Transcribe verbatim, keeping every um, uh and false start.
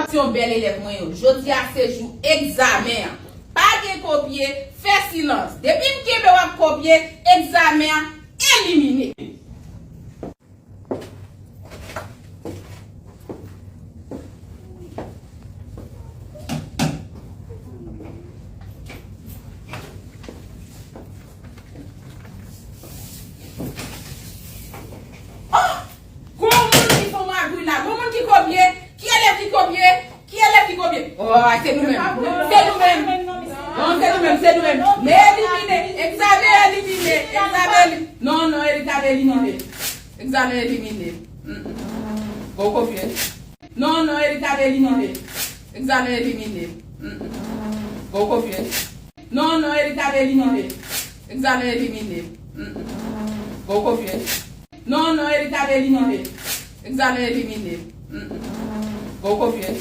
Atansion bèl elèv mwen yo, jodi a se jou egzamen an. Pa gen kopye, fè silans. Depi m kenbe w ap kopye, egzamen an elimine. Oh! Gon moun ki fè magouy la. Gon moun ki kopye. Ki elèv ki kopye? Ki elèv ki kopye? Oh, se nou menm. Se nou menm. Non, se nou menm, se nou menm. Elimine. Egzamen elimine. Egzamen elimine. Non, non, egzamen elimine. Egzamen elimine. Mm, mm. Gon kopye. Non, non, egzamen elimine. Egzamen elimine. Mm, mm. Gon kopye. Non, non, egzamen elimine. Egzamen elimine. Mm, mm. Gon kopye. Non, non, egzamen elimine. Egzamen elimine. Mm, mm. Gon kopye.